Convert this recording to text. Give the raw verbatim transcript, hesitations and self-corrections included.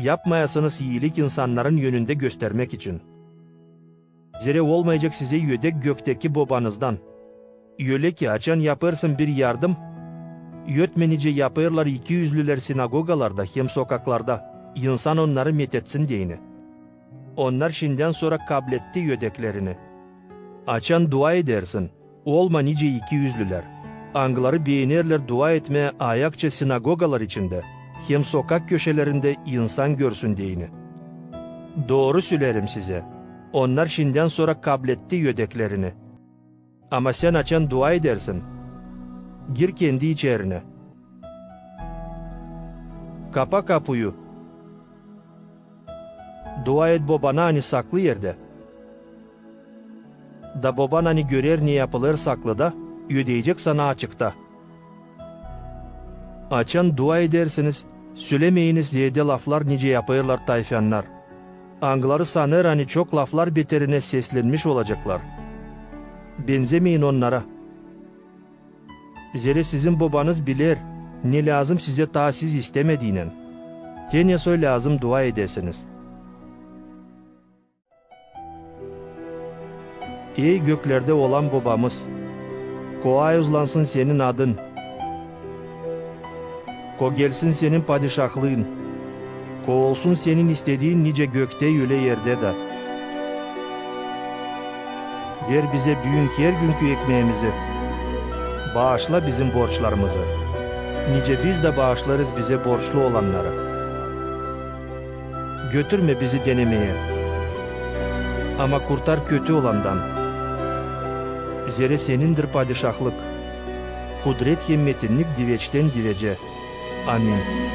yapmayasınız iilik insannarın önündä göstermäk için. Zerä olmayacek sizä ödek göktäki Bobanızdan. Ölä ki, açan yapêrsın bir yardım, ötmä nicä yapêrlar ikiüzlülär sinagogalarda hem sokaklarda, insan onnarı methetsin deyni. Onnar şindän sora kabletti ödeklerini. Açan dua edersin, olma nicä ikiüzlülär, angıları beenerlär dua etmää ayakça sinagogalar içindä hem sokak köşelerindä insan görsün deyni. Dooru söleerim sizä, onnar şindän sora kabletti ödeklerini. Ama sän açan dua edersin, gir kendi içerinä, kapa kapuyu, dua et Bobana, ani saklı erdä, da Boban, ani görer, ne yapılêr saklıda, ödeyecek sana açıkta. Açan dua edersiniz, sölemeyiniz zeedä laflar, nicä yapêrlar tayfannar, angıları sanêr, ani çok laflar beterinä seslenmiş olaceklar. Benzemeyin onnara. Zerä sizin Bobanız biler, ne lääzım sizä taa siz istämediynän. Te ne soy lääzım dua edesiniz. Ey göklerdä olan Bobamız, ko auzlansın Senin adın, ko gelsin Senin padişahlıın, ko olsun Senin istediin nicä göktä, ölä erdä dä. Ver bizä büün hergünkü ekmeemizi. Baaşla bizim borçlarımızı, nicä biz dä baaşlêêrız bizä borçlu olannarı. Götürmä bizi denemeyä, ama kurtar kötü olandan. Zerä Senindir padişahlık, kudret hem metinnik diveçtän divecä. Amin.